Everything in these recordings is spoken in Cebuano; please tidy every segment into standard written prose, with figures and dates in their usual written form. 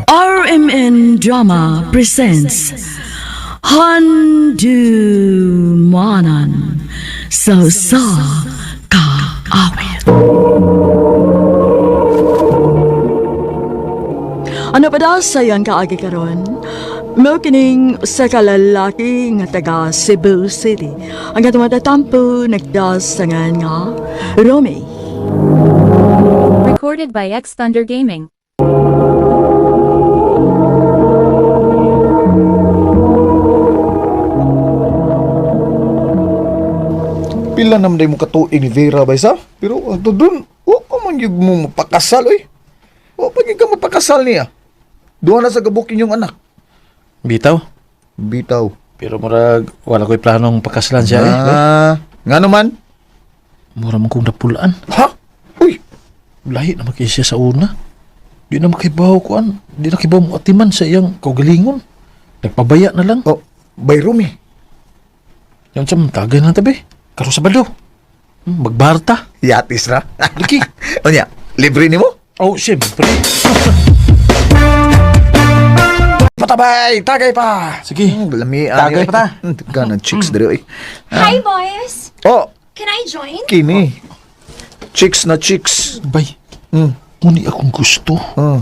RMN Drama presents Handu Manan So Sa Ka Awit. Ano pa daw sayan kaagi karon? Mao kining sa kalalaki nga taga Cebu City. Ang katong matatampo nagdasangan nga Romy. Recorded by X Thunder Gaming. Pila naman day mo katuig ni Vera ba isa? Pero ato dun, wa ka man gyud mo mapakasal oy. Wa pa gyud ka mapakasal niya. Duha na sa gabukin yung anak. Bitaw. Bitaw. Pero murag wala ko'y planong pakasalan siya eh. Ah, nga naman. Mura man kong napulaan. Ha? Uy, Lahi na makaya siya sa una. Di na makibaw kuan. Di na kibaw mo atiman sa iyang kaugalingon. Nagpabaya na lang. oh, bay Rumi. Yan siya, tagay na tabi. Karon sa balo. Magbarta. Yatis ra. Lagi. Unya, libre nimo? Oh, siyempre. Patabay, tagay pa. Sige. Lami Tagay pa ta. Ka ng chicks diri oy. Hi, boys! Oh, Can I join? kini. Chicks na chicks. Bay, muni akong gusto. Oh,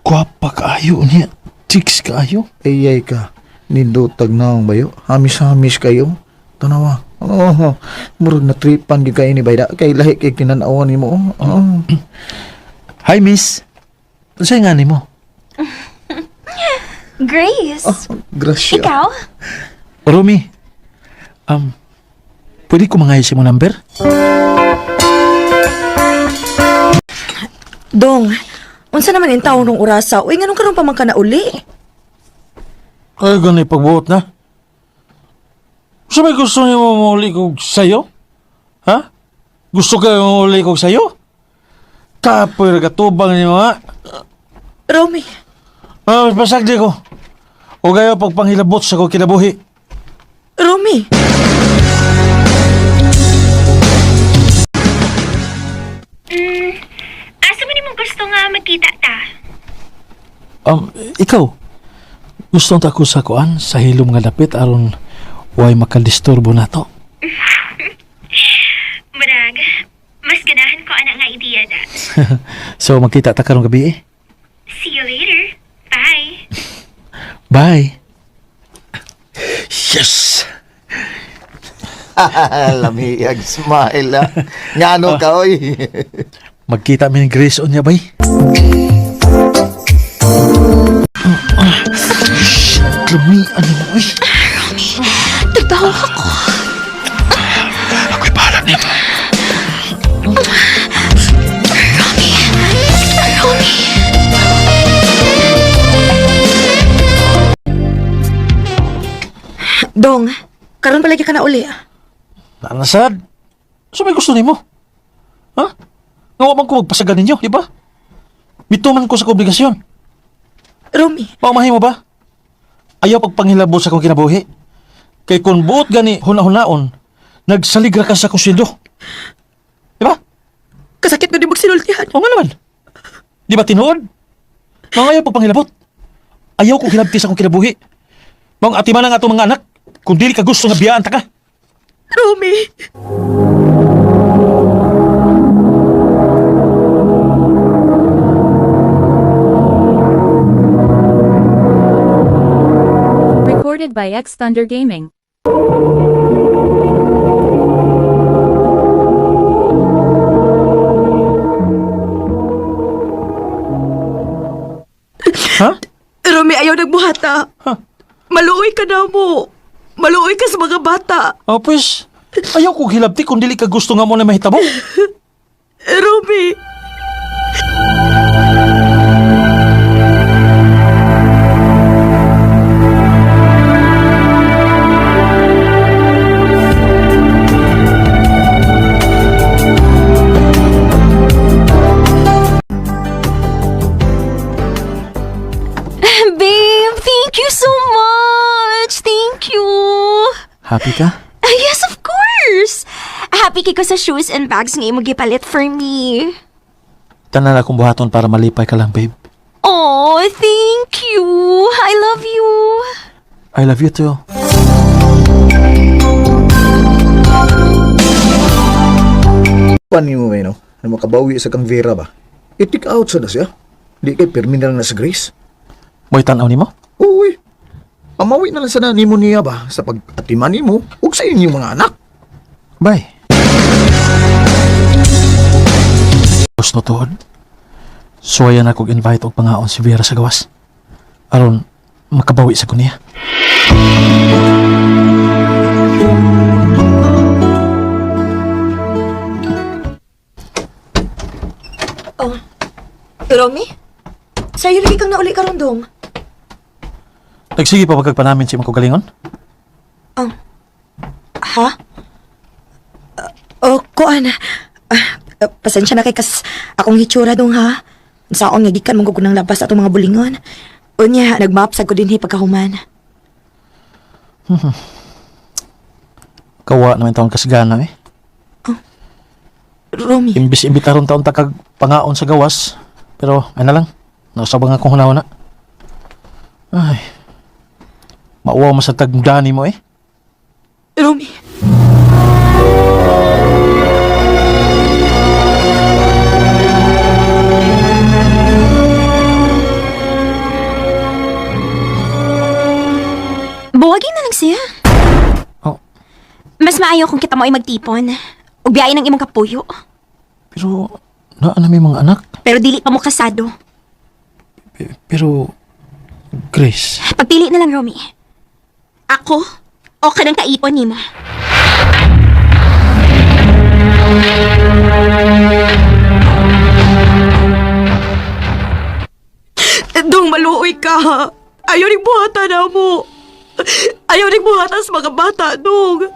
Gwapa kaayo niya. Chicks kaayo. ayay ka. Nindotag naong bayo. Hamis-hamis kayo. Tanawa. Oh, murag na tripan gyud kay ni bayda. Kay lahi kay kinanawan nimo. Oh. Hi, miss. Unsay nga nimo? Grace! Grasya. Ikaw? Romy, pwede ko mangayos mo number? Dong, unsa naman in taon nung orasa? Uy, nganong karon pa man ka na uli? Ay, ganun pagbuot na. Sa may gusto niyo mamuli kog sayo? Ha? Gusto kayo mamuli kog sayo? Kapoy katubang niyo ha? Romy, Ah, pasag di ko. O gayo pagpanghilabot sa kong kinabuhi. Romy. Asa man nimo gusto nga magkita ta? Ikaw, gusto ta ko sa kuan sa hilom nga dapit aron way makadisturbo na to. Murag, mas ganahan ko ana nga ideya da. So magkita ta karong gabi eh. See you later. Bye! Bye. Yes. Lami ag smile ah. Ngano ka oy? Magkita mi ni Grace unya bay. Shit, lami ano mo eh. Tagtawa ako. Ako'y bahala niyo. Romy! Dong, karon palagi ka na uli. ah. Nanasad. So may gusto nimo? Ha? Nga wa man ko magpasagan ninyo, di ba? Mituman ko sa obligasyon. Romy, Paumahin mo ba? Ayaw pagpanghilabot sa akong kinabuhi. Kay kung buot gani huna-hunaon, nagsaligra ka sa akong sweldo. Di ba? kasakit na di magsinultihan. Oo nga naman. Di ba tinuod? Mga ayaw pagpanghilabot. Ayaw kong hilabti sa akong kinabuhi. Maong atiman ang atong mga anak, kung dili ka gusto nga biyaan ta ka. Romy. Recorded by X Thunder Gaming. Ha? Romy, ayaw nagbuhata. Ha? Maluoy ka na mo. Maluoy ka sa mga bata. Oh, pues, ayaw kong hilabti kung dili ka gusto nga mo na mahitabo. Romy. Babe, thank you so much! Thank you! Happy ka? Ah, yes, of course! Happy kay ko sa shoes and bags nga imong gipalit for me. Tanan akong buhaton para malipay ka lang, babe. Oh, thank you. I love you. I love you too. Pan mo no? Na makabawi sa kang Vera ba? I-take out sa na siya. Di kay pirmi na lang na sa Grace. Mo'y tanaw nimo? Uy, pamawi na lang sa nani mo niya ba sa pag-atiman nimo ug sa inyong mga anak. Bye. Gusto tuod. Suwayan ako invite og pangaon si Vera sa gawas. Aron makabawi sa ko niya. Oh. Romy? Sa'yo lagi kang nauli karon dong. Nagsige pa pagkagpa namin si imong kaugalingon? Oh. Ha? Oh, kuan. Ah, pasensya na kay kas akong hitsura dong ha. Saon nga gikan mong ng labas atong mga bulingon. Unya, nagmap sa ko dinhi pagkahuman. Kawa naman taon kasgana eh. Romy, Imbis imbitaron taon ta kag pangaon sa gawas, pero ay na lang. Nausab nga akong hunaw na. Ay. Mauwaw man sa tagdani mo eh. Romy. Buwagin na lang siya. Oh, Mas maayo kung kita mo ay magtipon. Ug biyain ang imong kapuyo. pero naa na may mga anak. Pero dili pa mo kasado. Pero Grace, Pagpili na lang, Romy. Ako o kanang kaipon nimo. Dong maluoy ka. Ayaw ning buhatan na mo. Ayaw ning buhatan sa mga bata, dong.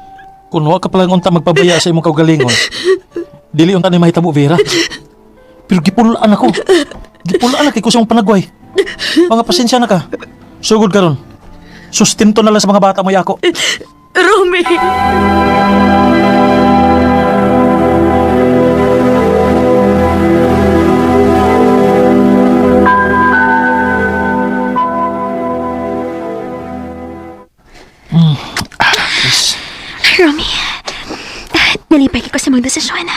kung wa ka palang unta magpabaya sa imong kaugalingon, dili unta ni mahitabo Vera. Pero gipulaan ako. Gipulaan ako sa imong panagway. Mga pasensya na ka. Sugod karon. Sustento na lang sa mga bata mo yako. Romy! Please. Romy, nalipay ko sa mga desisyon.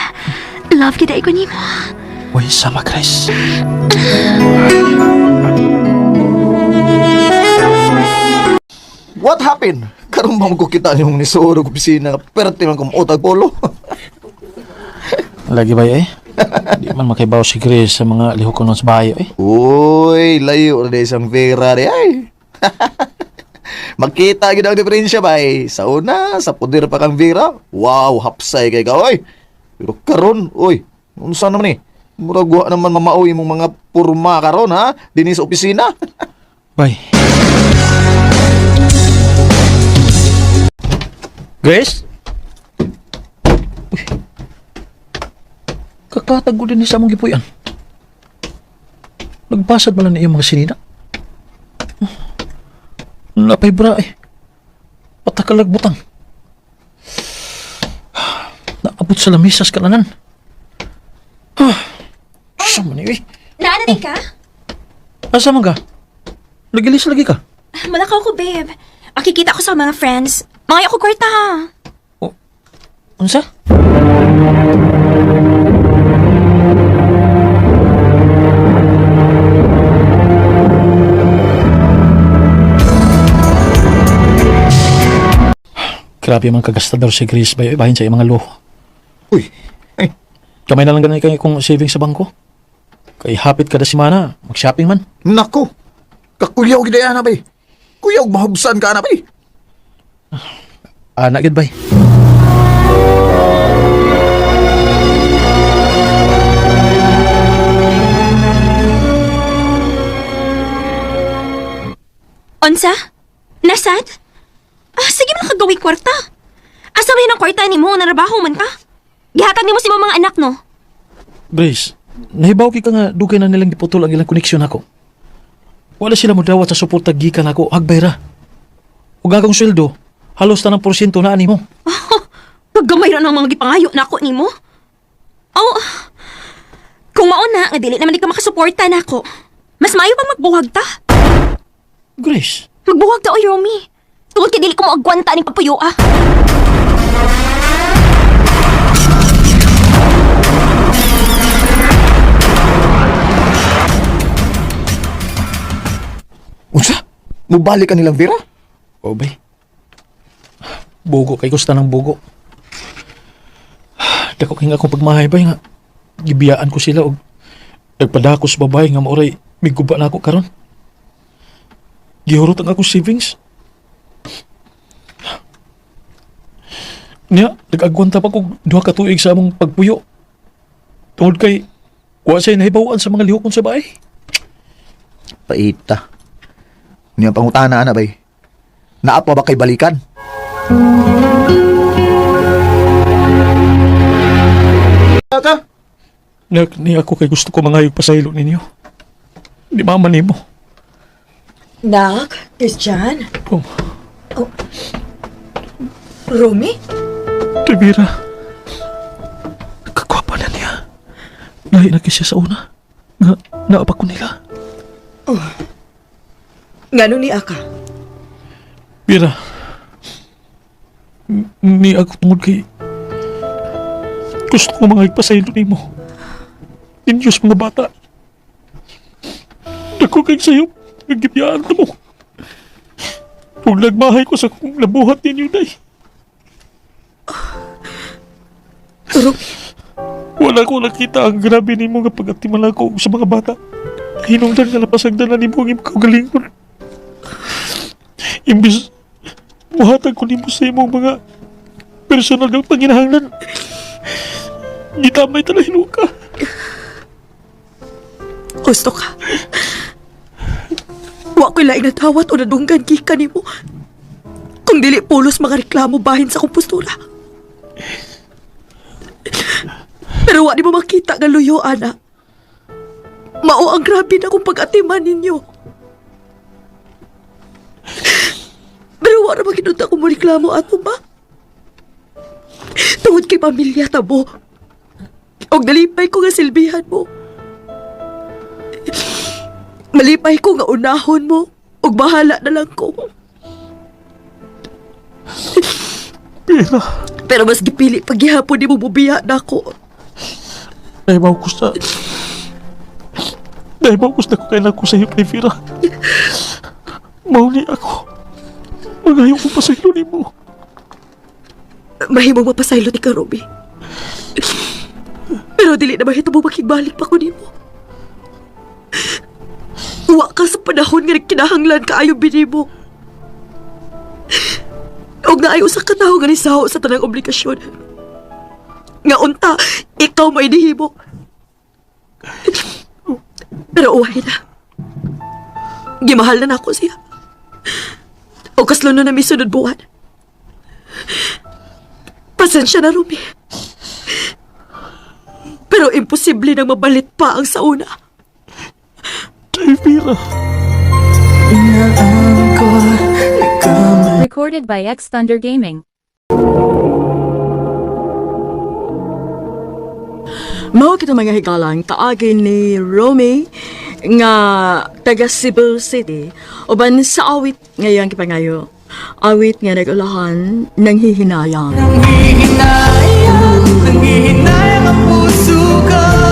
Love kita ko nimo. Uy, sama Chris. What happened? Karon ba mo kita niyong nisuod og opisina nga perte man kong otag polo. Lagi ba eh? Di man makaibaw si Chris sa mga lihok ko nun sa bayo eh. Uy, layo ra isang Vera di ay. Makita gid ang diferensya bay. Sa una, sa poder pa kang Vera. Wow, hapsay kay ka oy. Pero karon, oy, unsa naman ni? Murag wa naman mamaoy imong mga purma karon ha dinhi sa opisina. Bye. Grace? Uy. Kakatago din ni sa among gipuy-an. Nagbasad man lang na iyong mga sinina. Napay bra eh. Patakalag butang. Naabot sa lamisas kananan. Ah, sa man eh. Naana din ka? Asa man ka? Nagilis lagi ka? Malakaw ko, babe. Makikita ko sa mga friends. Mga ako kwarta, ha? Unsa? Grabe man kagastador si Chris bayo bahin sa iyang mga luho. Uy, ay, Kamay na lang ganun kay kung saving sa bangko. Kay hapit kada semana, mag-shopping man. nako. Kakuyaw gid ana bay. Kuyaw mahubsan ka ana bay. Ana gid bay. Unsa? Nasad? Ah, sige man kagawin kwarta. Asa man ang kwarta nimo narabaho man ka? Gihatag nimo sa imong mga anak no. Grace, nahibaw kay ka nga dugay na nilang giputol ang ilang koneksyon ako. Wala sila modawat sa suporta gikan ako, hagbay ra. Ug akong sweldo, halos tanang porsyento na ani mo. Paggamay ra ng mga gipangayo nako nimo. Oh, kung mao na nga dili naman di ka makasuporta nako. Mas maayo pang magbuhag ta. Grace, Magbuhag ta, oy, Romy. Tungod kay dili ko mo agwanta ning pagpuyo, ah. Unsa? Mubalik ka nilang Vera? O bay. Bugo kay gusto ng bugo. Dako kay nga akong pagmahay bay nga. Gibiyaan ko sila og nagpadako sa babae nga maoray miguba na ako karon. Gihurot ang akong savings. Niya, nag-agwanta pa kog duha ka tuig sa among pagpuyo. Tungod kay wa say nahibaw-an sa mga lihokon sa bahay. Paita. Niya pangutana ana bay. Naa pa ba kay balikan? Ka? Nak, ni ako kay gusto ko mangayog pasaylo ninyo. Di mama nimo. Nak, Christian, Oh, Romy? Rivera. Kagwapa na niya. Lahi na siya sa una. Nga, naapa ko nila. Ngano ni Aka? Vera. Ni ako tungod kay... Gusto ko mga ipasaylo nimo. Ninyos mga bata. Dako kay sayo. Nagibiyaan na mo. Kung nagmahay ko sa kong nabuhat ninyo, day. Romy, Wala ko nakita ang grabe nimo nga pagatiman ako sa mga bata. Hinungdan nga napasagdan na nimo ang imong kaugalingon. Imbis muhatag ko nimo sa imong mga personal nga panginahanglan. Gitamay tala hinuka. gusto ka. Wa ko'y laing natawat o nadunggan gikan nimo. Kung dili pulos mga reklamo bahin sa akong postura. Pero wa nimo makita nga luyo, ana. Mao ang grabe na kung pag-atiman ninyo. Pero wa ra maginunta ko mo reklamo ato ba? Tungod kay pamilya tabo. Og nalipay ko nga silbihan mo. Malipay ko nga unahon mo ug bahala na lang ko. Pero, Pero mas gipili paghihapon ni mo mubiya na ako. nahibaw ko sa... Nahibaw ko sa kailan ko sa iyo, Rivera. Mauni ako. Magayo ko pasaylo nimo. Mahimong mapasaylo ni ka, Romy. Pero dili na mahitabo makigbalik pa ko nimo. Wa ka sa panahon nga nagkinahanglan kaayo binimo. Og naay usa ka tawo nga nisaho sa tanang obligasyon. Nga unta, ikaw may nihimo. Pero uway na. Gimahal na nako siya. O kaslo na mi sunod buwan. Pasensya na, Rumi. Pero imposible nang mabalit pa ang sauna. Rivera. Recorded by X Thunder Gaming. Mao kita mga higalang kaagi ni Romy nga taga Cebu City uban sa awit ngayang kipangayo. Awit nga nag-ulahan ng hihinayang. Nanghihinayang, nanghihinayang ang puso ko.